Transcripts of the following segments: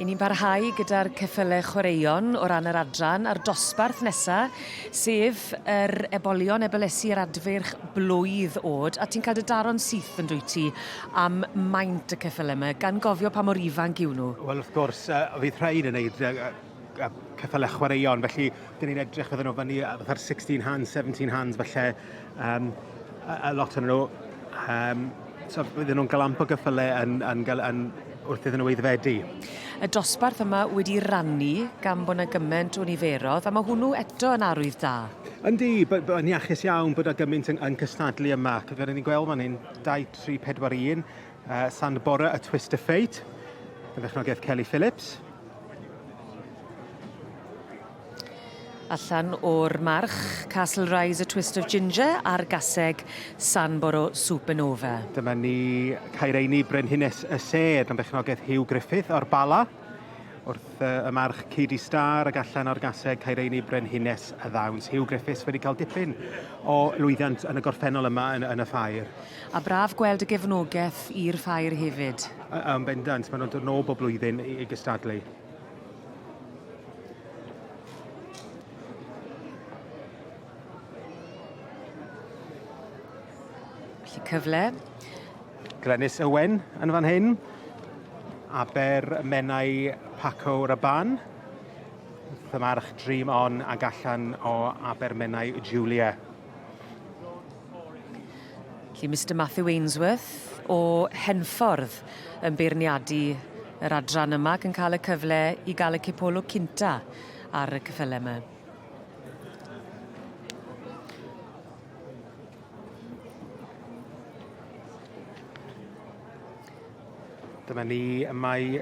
I ni'n parhau gyda'r ceffyle chwaraeon o ran yr adran a'r dosbarth nesa, sef yr ebolion ebolesi yr adfeirch blwydd o'd, a ti'n cael dy daro'n syth yn dwyt ti am maint y ceffyle yma, gan gofio pa mor ifanc yw nhw. Wel, wrth gwrs, uh, fydd rhain yn neud uh, uh, ceffyle chwaraeon, felly dyn ni'n edrych fydden nhw fyny fatha'r 16 hands, 17 hands, falle, um, a, a lot o'n nhw. Um, so bydden nhw'n gael amp o gyffyle yn, yn, yn, yn, wrth iddyn nhw aeddfedu. Y dosbarth yma wedi rannu gan bod yna gymaint o niferodd, a mae hwnnw eto yn arwydd da. Yndi, yn iachus iawn bod yna gymaint yn, yn cystadlu yma. Cyfer ni'n gweld fan hyn, 2, 3, 4, 1, uh, Sandborough, A Twist of Fate, yn fechnogaeth Kelly Phillips. Allan o'r march, Castle Rise A Twist of Ginger a'r gaseg Sanborough Supernova. Dyma ni Caereini Brenhines y Sêr yn berchnogaeth Hugh Griffith o'r Bala. Wrth y march Cidi Star ac allan o'r gaseg Caereini Brenhines y Ddawns. Hugh Griffiths wedi cael dipyn o lwyddiant yn y gorffennol yma yn, yn y ffair. A braf gweld y gefnogaeth i'r ffair hefyd. Yn bendant, maen nhw'n dod nôl bob blwyddyn i, i gystadlu. Felly cyfle. Glenys Owen yn fan hyn. Aber Menai Paco Rabanne. Thymarch Dream On ag allan o Aber Menai Julia. Felly Mister Matthew Ainsworth o Henffordd yn beirniadu yr adran yma ac yn cael y cyfle i gael y cipolwg cynta ar y cyffyle yma. Dyma ni, mae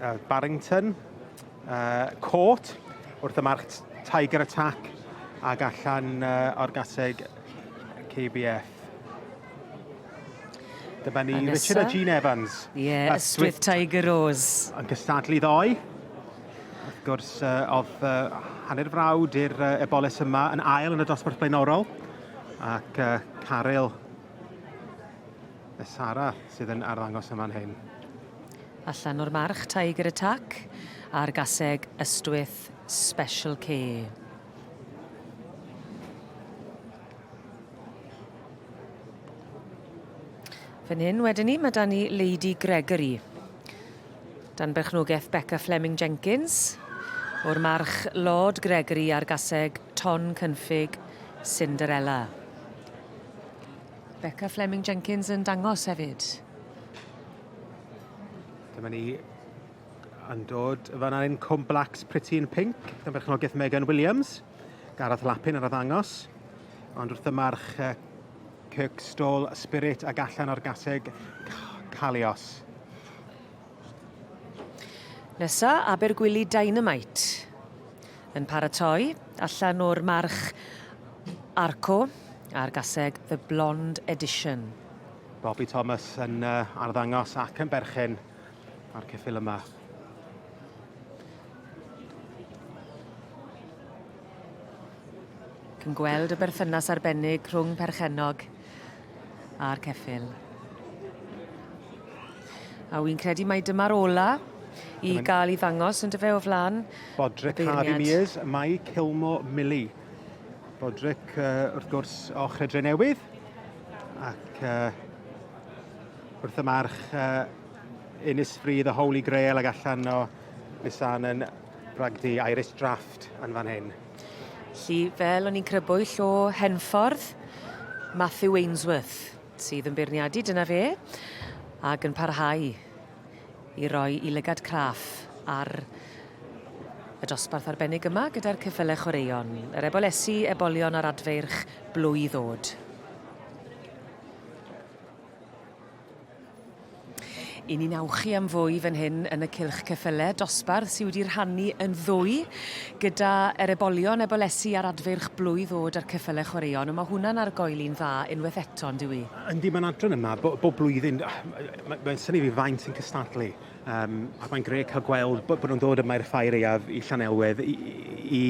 uh, Barrington, uh, Court, wrth y march Tiger Attack ag allan uh, o'r gaseg KBF. Dyma ni Richard a Jean Evans. Ie, yeah, Ystwyth Tiger Rose. Yn cystadlu ddoe. Wrth gwrs, uh, oedd uh, hanner frawd i'r uh, eboles yma yn ail yn y dosbarth blaenorol. Ac uh, Caryl Y Sara sydd yn arddangos yma'n hyn. Allan o'r march Tiger Attack a'r gaseg Ystwyth Special K. Fan hyn wedyn ni, mae da ni Lady Gregory. Dan berchnogaeth Becca Fleming Jenkins, o'r march Lord Gregory a'r gaseg Ton Cynffig Cinderella. Becca Fleming Jenkins yn dangos hefyd. Dyma ni yn dod fan hyn Cwm Blacks Pretty in Pink, dan berchnogaeth Megan Williams. Gareth Lapin ar y ddangos. Ond wrth y march Kirkstall Spirit ag allan o'r gaseg Calios. Nesa, Abergwili Dynamite yn paratoi allan o'r march Arco a'r gaseg The Blonde Edition. Bobby Thomas yn uh, arddangos ac yn berchen ar ceffyl yma. Ac yn gweld y berthynas arbennig rhwng perchennog a'r ceffyl. A wy'n credu mai dyma'r ola i gael ei ddangos yn dyfe o flan Bodrick Harvey Mears, Mai Kilmore Millie. Bodrick, uh, wrth gwrs, o Chredre Newydd, ac uh, wrth y march uh, Innisfree, The Holy Grail, ac allan o Nisan yn Bragdy Irish Draft yn fan hyn. Felly, fel o'n i'n crybwyll o Henffordd, Matthew Ainsworth sydd yn beirniadu, dyna fe, ac yn parhau i roi i lygad craff ar y dosbarth arbennig yma gyda'r ceffylau chwaraeon, yr ebolesi, ebolion a'r adfeirch blwydd oed. I ni'n awchu am fwy fan hyn yn y cylch ceffyle, dosbarth sydd wedi rhannu yn ddwy gyda yr ebolion, ebolesi a'r adfeirch blwydd ddod a'r ceffyle chwaraeon, ond mae hwnna'n argoeli'n dda unwaith eto, yn dyw i? Yndi, mae'n adran yma, bob bo blwyddyn, mae'n ma synnu fi faint sy'n cystadlu. Um, ac mae'n grêt cael gweld bod, bod nhw'n dod yma i'r ffair aeaf i Llanelwedd i, i, i,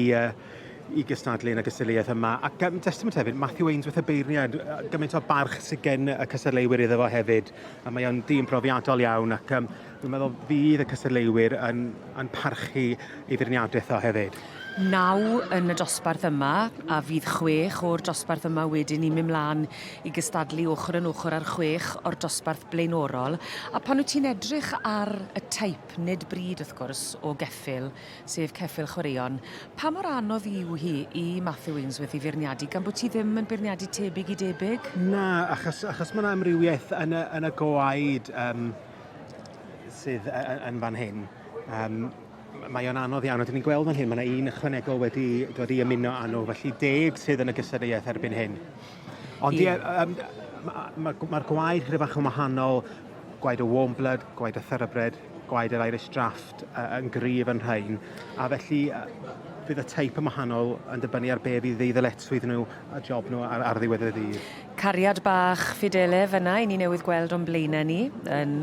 i gystadlu yn y gystadleuaeth yma. Ac um, testament hefyd, Matthew Ainsworth y beirniad, gymaint o barch sydd gen y cystadleuwyr iddo fo hefyd. A mae o'n dyn profiadol iawn ac um, dwi'n meddwl fydd y cystadleuwyr yn, yn parchu ei feirniadaeth o hefyd. Naw yn y dosbarth yma, a fydd chwech o'r dosbarth yma wedyn ni'n mynd mlaen i gystadlu ochr yn ochr â'r chwech o'r dosbarth blaenorol. A pan wyt ti'n edrych ar y teip, nid bryd wrth gwrs, o geffyl, sef ceffyl chwaraeon, pa mor anodd yw hi i Matthew Ainsworth i feirniadu, gan bod ti ddim yn beirniadu tebyg i debyg? Na, achos, achos mae yna amrywiaeth yn y, yn y gwaed um, sydd yn fan hyn. Um, mae o'n anodd iawn, a dyn ni'n gweld fan hyn, mae yna un ychwanegol wedi dod i ymuno â nhw, felly deg sydd yn y gystadleuaeth erbyn hyn. Ond ie, um, mae'r ma, ma gwaed chydig bach yn wahanol, gwaed y warm blood, gwaed y thoroughbred, gwaed yr Irish Draft uh, yn gryf yn rhain, a felly uh, fydd y teip yn wahanol yn dibynnu ar be fydd ei ddyletswydd nhw a job nhw ar, ar ddiwedd y ddydd. Cariad bach Fidele fyna, i ni newydd gweld o'n blaenau ni, yn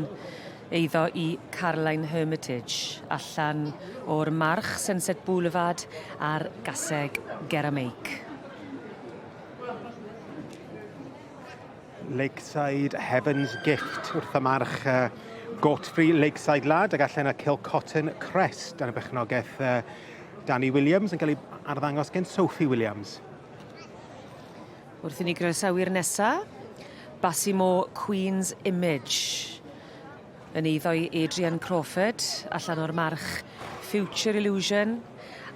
eiddo i Caroline Hermitage, allan o'r March Sunset Boulevard a'r Gaseg Gerameic. Lakeside Heaven's Gift wrth y march uh, Godfrey Lakeside Lad ac allan y Kilcotton Crest dan y bechnogaeth uh, Danny Williams yn cael ei arddangos gen Sophie Williams. Wrth i ni groesawu'r nesa, Basimo Queen's Image yn eiddo i Adrian Crawford allan o'r march Future Illusion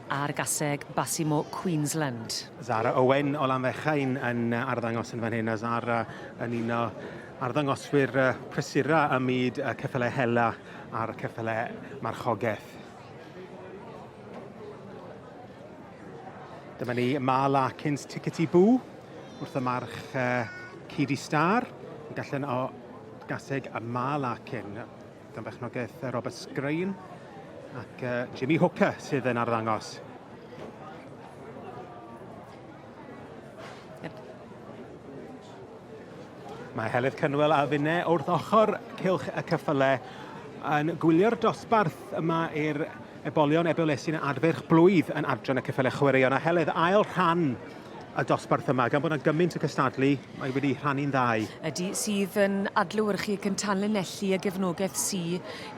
a'r gaseg Basimo Queensland. Zara Owen o Lanfechain yn arddangos yn fan hyn a Zara yn un o arddangoswyr prysura ym myd y ceffylau hela a'r ceffylau marchogaeth. Dyma ni Ma Larkins Tickety Boo wrth y march uh, Cidi Star yn gallen o gaseg y Ma Larkin dan berchnogaeth Robert Sgrain ac uh, Jimmy Hooker sydd yn arddangos. Yep. Mae Heledd Cynwel a finne wrth ochr cylch y cyffyle yn gwylio'r dosbarth yma i'r Ebolion Ebolesyn a Adferch Blwydd yn adran y cyffyle chwaraeon. A Heledd, ail rhan y dosbarth yma, gan bod yna gymaint o cystadlu, mae wedi rhannu'n ddau. Ydy, sydd yn adlewyrchu ac yn tanlinellu y gefnogaeth sy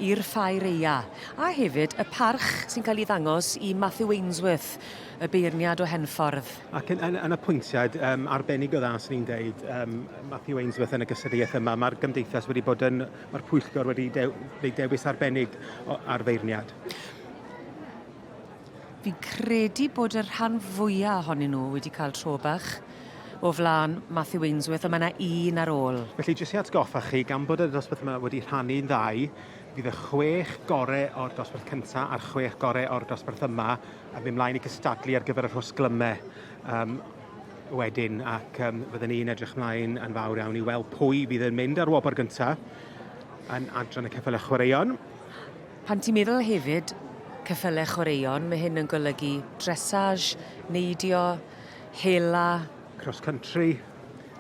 i'r ffair eia. A hefyd y parch sy'n cael ei ddangos i Matthew Ainsworth, y beirniad o Henffordd. Ac yn, yn, yn apwyntiad um, arbennig o dda, swn i'n deud, um, Matthew Ainsworth yn y gystadleuaeth yma, mae'r gymdeithas wedi bod yn Mae'r pwyllgor wedi dew, wneud dewis arbennig ar feirniad. Fi'n credu bod y rhan fwya ohonyn nhw wedi cael tro bach o flaen Matthew Ainsworth, ond mae yna un ar ôl. Felly, jyst i atgoffa chi, gan bod y dosbarth yma wedi rhannu'n ddau, fydd y chwech gore o'r dosbarth cyntaf a'r chwech gore o'r dosbarth yma yn mynd mlaen i gystadlu ar gyfer y rhosglymau. Um, wedyn ac um, fydden ni'n edrych mlaen yn fawr iawn i weld pwy fydd yn mynd ar wobr gyntaf yn adran y ceffylau chwaraeon. Pan ti'n meddwl hefyd ceffylau chwaraeon, mae hyn yn golygu dressage, neidio, hela. Cross country,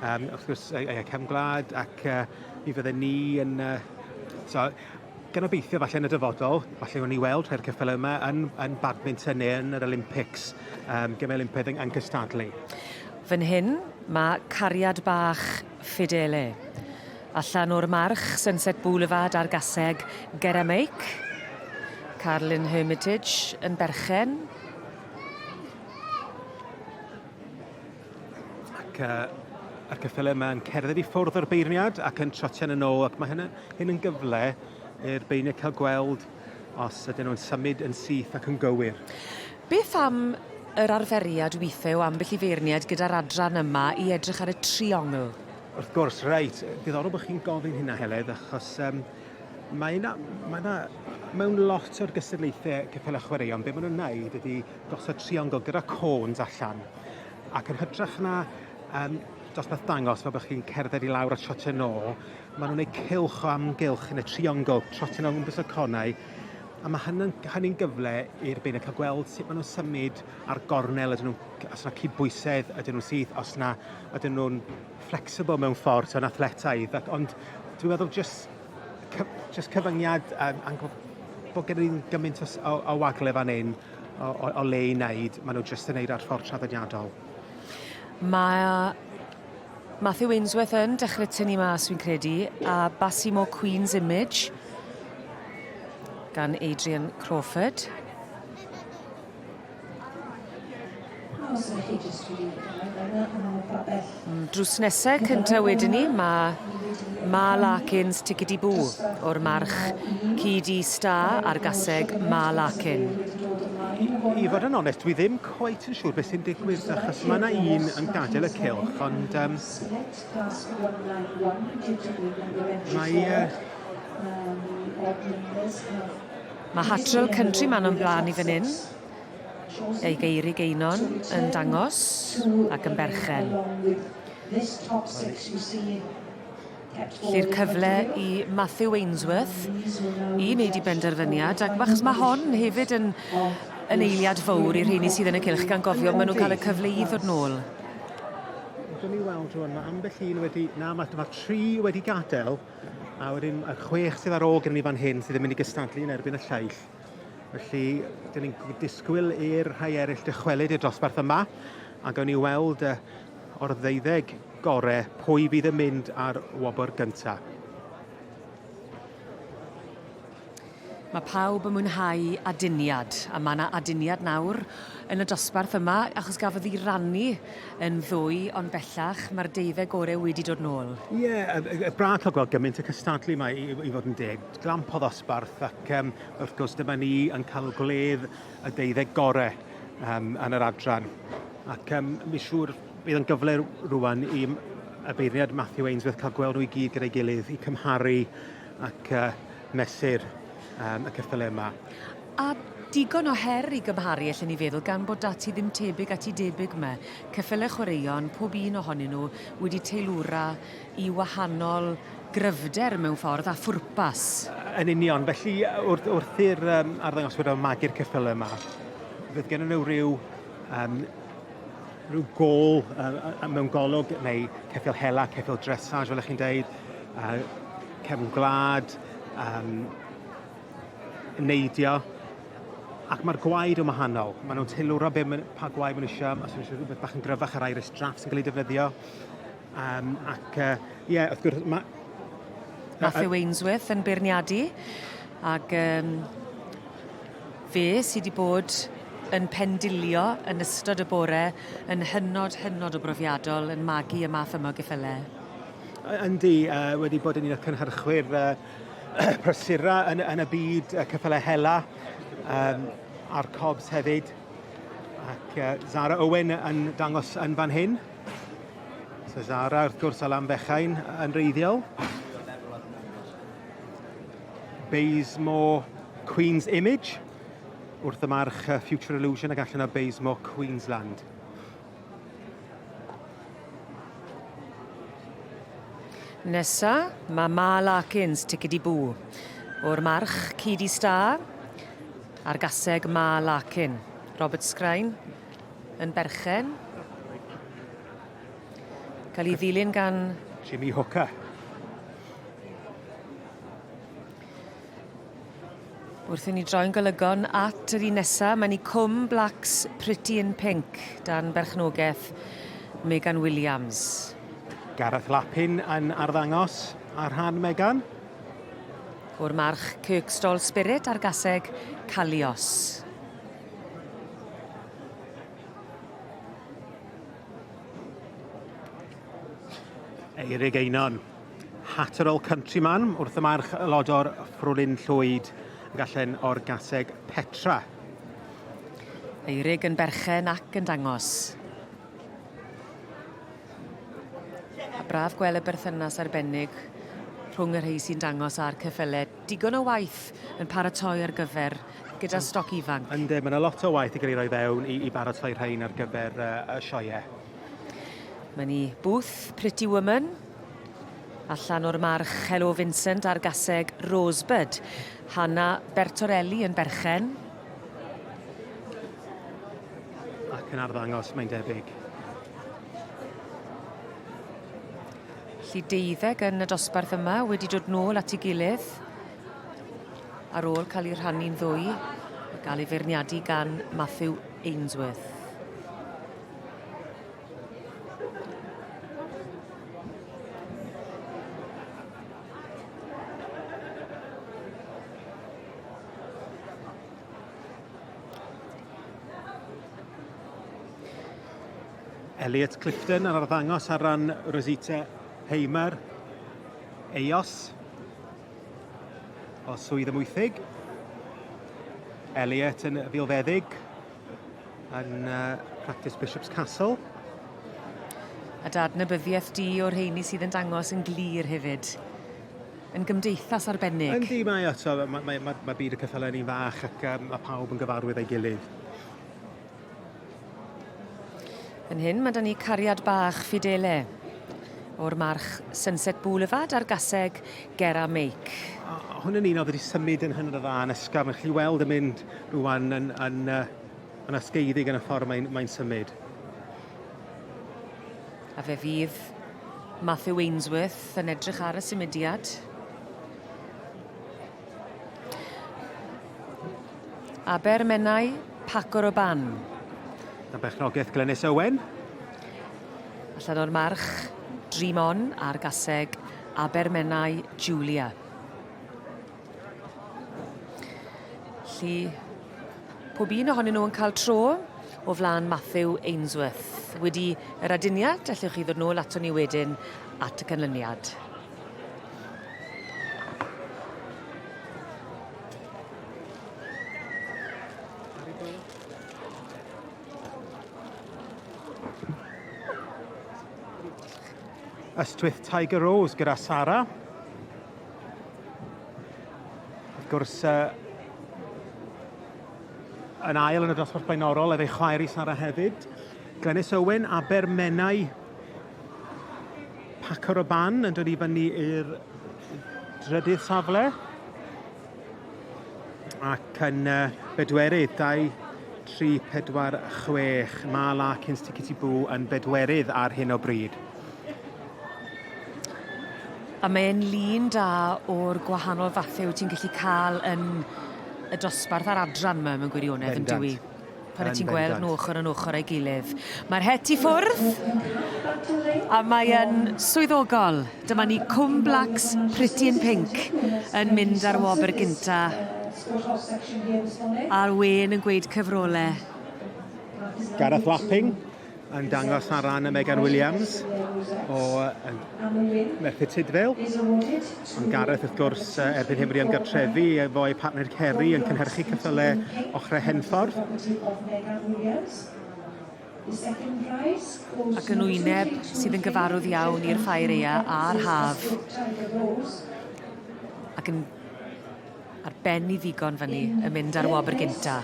um, wrth gwrs, e, e, cefn gwlad, ac uh, mi fydden ni yn... Uh, so, gan obeithio falle yn y dyfodol, falle o'n ni weld rhai'r ceffylau yma yn, yn badminton neu yn yr Olympics, um, Gemau Olympaidd yn, yn cystadlu. Fan hyn, mae cariad bach Fidele. Allan o'r march Sunset Boulevard ar gaseg Gerameic. Carlin Hermitage yn berchen. Ac uh, a'r ceffylau yma yn cerdded i ffwrdd o'r beirniad ac yn trotian yn ôl ac mae hynny, hyn yn gyfle i'r beirniad cael gweld os ydyn nhw'n symud yn syth ac yn gywir. Beth am yr arferiad weithiau o ambell i feirniad gyda'r adran yma i edrych ar y triongl? Wrth gwrs, reit. Diddorol bod chi'n gofyn hynna, Heledd, achos um, mae yna, mae yna, mewn lot o'r gystadlaethau ceffylau chwaraeon, be maen nhw'n wneud ydy gosod triongl gyda cones allan. Ac yn hytrach na um, dosbarth dangos fel bod chi'n cerdded i lawr a trotio nôl, maen nhw'n gwneud cylch o amgylch yn y triongl, trotio o gwmpas y conau, a mae hynny'n hynny gyfle i'r beirniaid cael gweld sut maen nhw'n symud ar gornel, ydyn nhw, os yna cydbwysedd, ydyn nhw'n syth, os yna ydyn nhw'n flexible mewn ffordd, so yn athletaidd, ac, ond dwi'n meddwl just, just cyfyngiad, um, bod gen i'n gymaint o, o, o wagle fan hyn, o, o, o le i wneud, maen nhw jyst yn wneud ar ffordd traddodiadol. Mae Matthew Ainsworth yn dechrau tynnu mas, fi'n credu, a Bassimo Queen's Image gan Adrian Crawford. Drws nesa cynta wedyn 'ny ma' Ma Larkins Tickety Boo o'r march CD Star a'r gaseg Ma Larkin. I, i fod yn onest, dwi ddim cweit yn siŵr beth sy'n digwydd, achos mae yna un yn gadael y cylch, ond um, mae... Uh, Mae Hattrell Countryman o'n blaen i fan hyn. Ei Geirig Einon yn dangos ac yn berchen. Felly'r cyfle i Matthew Ainsworth i wneud i benderfyniad ac achos mae hon hefyd yn yn eiliad fawr i'r rheini sydd yn y cylch gan gofio maen nhw'n cael y cyfle i ddod nôl. Dwi'n ni weld rwan, mae ambell un wedi... Na, mae, mae tri wedi gadael, a wedyn y chwech sydd ar ôl gen i fan hyn sydd yn mynd i gystadlu yn erbyn y lleill. Felly, dyn ni'n disgwyl i'r rhai eraill dychwelyd i'r dosbarth yma, a gawn ni weld o'r ddeuddeg gore pwy fydd yn mynd ar wobr gyntaf. Mae pawb yn mwynhau aduniad, a mae yna aduniad nawr yn y dosbarth yma, achos gafodd ei rannu yn ddwy, ond bellach mae'r deuddeg gorau wedi dod nôl. Ie, yeah, braf cael gweld gymaint y cystadlu yma i, i fod yn deg. Glamp o ddosbarth ac um, wrth gwrs dyma ni yn cael gwledd y deuddeg gore um, yn yr adran. Ac um, mi siŵr bydd yn gyfle rwan i y beirniad Matthew Ainsworth cael gweld nhw i gyd gyda'i gilydd, i cymharu ac uh, mesur um, y ceffylau yma. A digon o her i gymharu, allen ni feddwl, gan bod dati ddim tebyg at i debyg yma. Ceffylau chwaraeon, pob un ohonyn nhw wedi teilwra i wahanol gryfder mewn ffordd a phwrpas. Yn union, felly wrth, wrth i'r um, arddangoswyr o magu'r ceffylau yma, fydd gennym nhw rhyw, um, rhyw gol uh, mewn golwg, neu ceffyl hela, ceffyl dressage, fel ych chi'n deud, uh, cefn gwlad, um, neidio, ac mae'r gwaed yn wahanol. Maen nhw'n teilwra be, pa gwaed maen nhw eisiau, os maen nhw eisiau rhywbeth bach yn gryfach yr Irish Draught sy'n cael ei defnyddio. Um, ac, ie, uh, yeah, wrth gwrs, mae... Matthew Ainsworth yn beirniadu, ac um, fe sydd wedi bod yn pendilio yn ystod y bore yn hynod, hynod o brofiadol yn magu y math yma o geffylau. Yndi, uh, wedi bod yn un o'r cynhyrchwyr uh, prysura yn, yn y byd uh, ceffylau hela, um, a'r cobs hefyd. Ac uh, Zara Owen yn dangos yn fan hyn. So Zara, wrth gwrs, o Lanfechain yn reiddiol. Baysmore Queen's Image, wrth y march Future Illusion ac allan o Baysmore Queensland. Nesa, mae Ma Larkins, Tickety Boo, o'r march Cidi Star a'r gaseg Ma Larkin. Robert Scrine yn berchen. Cael ei ddilyn gan... Jimmy Hooker. Wrth i ni droi'n golygon at yr un nesa, mae'n i Cwm Blacks Pretty in Pink dan berchnogaeth Megan Williams. Gareth Lapin yn arddangos ar rhan Megan. O'r march Kirkstall Spirit a'r gaseg Calios. Eirig Einon, Hatterall Countryman, wrth y march lodor Frwlyn Llwyd, yn gallen o'r gaseg Petra. Eirig yn berchen ac yn dangos. A braf gweld y berthynas arbennig rhwng y rhai sy'n dangos a'r ceffyle. Digon o waith yn paratoi ar gyfer gyda stoc ifanc. Yndi, mae yna lot o waith i gael ei roi fewn i, i baratoi rhain ar gyfer uh, y sioeau. Mae ni bwth Pretty Woman, allan o'r march Hello Vincent a'r gaseg Rosebud. Hannah Bertorelli yn berchen. Ac yn arddangos, mae'n debyg. Felly deuddeg yn y dosbarth yma wedi dod nôl at ei gilydd ar ôl cael eu rhannu'n ddwy. Gael ei feirniadu gan Matthew Ainsworth. Elliot Clifton yn arddangos ar ran Rosita Heimer, Eos o Swydd Amwythig. Elliot yn filfeddyg yn Practice Bishop's Castle. A dy adnabyddiaeth di o'r rheini sydd yn dangos yn glir hefyd. Yn gymdeithas arbennig. Yndi, mae o. Mae, mae, mae, mae byd y ceffylau yn un fach ac um, mae pawb yn gyfarwydd â'i gilydd. Fan hyn mae 'da ni cariad bach Fidele o'r march Sunset Boulevard a'r gaseg Gera Meic. A hwn yn un oedd wedi symud yn hynod o dda yn ysgafn. Chi'n weld yn mynd rwan yn, yn, yn asgeiddig yn y ffordd mae'n mae symud. A fe fydd Matthew Ainsworth yn edrych ar y symudiad. Abermenai, Pacor o Ban. Dan berchnogaeth Glenys Owen. Allan o'r march, Dream On a'r gaseg Abermenai Julia. Lly, pob un ohonyn nhw yn cael tro o flaen Matthew Ainsworth. Wedi yr aduniad, allwch chi ddod nôl ato ni wedyn at y canlyniad. Ystwyth Tiger Rose gyda Sara. Wrth gwrs, uh, yn ail yn y dosbarth blaenorol efo'i chwaer i Sara hefyd. Glenys Owen, Abermenai Paco Rabanne yn dod i fyny i'r drydydd safle. Ac yn uh, bedwerydd, 2, 3, 4, 6. Mae Larkins Tickety Boo yn bedwerydd ar hyn o bryd. A mae'n lun da o'r gwahanol fathau wyt ti'n gallu cael yn y dosbarth a'r adran yma mewn gwirionedd, yn dywi? Pan wyt ti'n gweld nhw ochr yn ochr â'i gilydd. Mae'r het i ffwrdd, a mae yn swyddogol. Dyma ni Cwm Blacks Pretty in Pink yn mynd ar wobr gynta. A'r wên yn gweud cyfrole. Gareth Lapping yn dangos ar ran y Megan Williams o Merthyr Tudful. Ond Gareth, wrth gwrs, erbyn hyn wedi ymgartrefu efo'i partner Kerry yn cynhyrchu ceffylau ochrau Henffordd. Ac yn wyneb sydd yn gyfarwydd iawn i'r ffair ea a'r haf. Ac yn Ar ben i ddigon fyny yn mynd ar wobr gynta.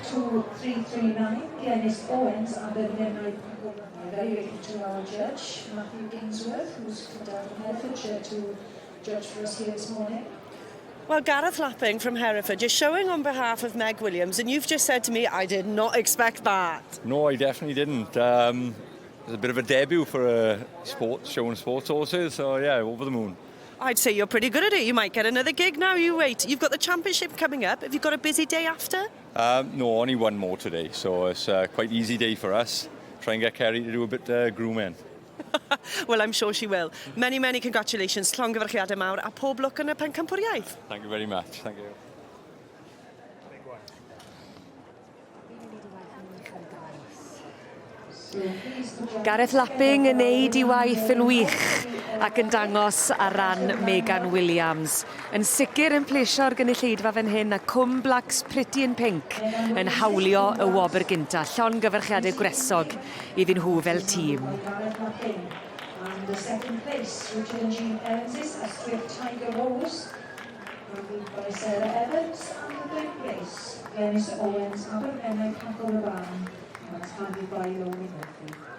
Well, Gareth Lapping from Hereford, you're showing on behalf of Meg Williams, and you've just said to me, I did not expect that. No, I definitely didn't. Um, it was a bit of a debut for a sports, showing sports horses, so yeah, over the moon. I'd say you're pretty good at it. You might get another gig now. You wait. You've got the championship coming up. Have you got a busy day after? Um, no, only one more today, so it's uh, quite easy day for us. Try and get Kerry to do a bit uh, grooming. well, I'm sure she will. Many, many congratulations. Llongyfarchiadau mawr a pob lwc yn y pencampwriaeth. Thank you very much. Thank you. Gareth Lapping yn neud 'i waith yn wych ac yn dangos ar ran Megan Williams. Yn sicir yn plesio'r gynulleidfa fan hyn a Cwm Blacks Pretty in Pink yn hawlio y wobr gynta. Llongyfarchiade gwresog iddyn nhw fel tîm. And the second place, Richard and Jean Evans's Ystwyth Tiger Rose, reviewed by Sarah Evans. And the third place, Glenys Owens, Aberpenau, Paco Rabanne, and that's handled by Lowry Murphy.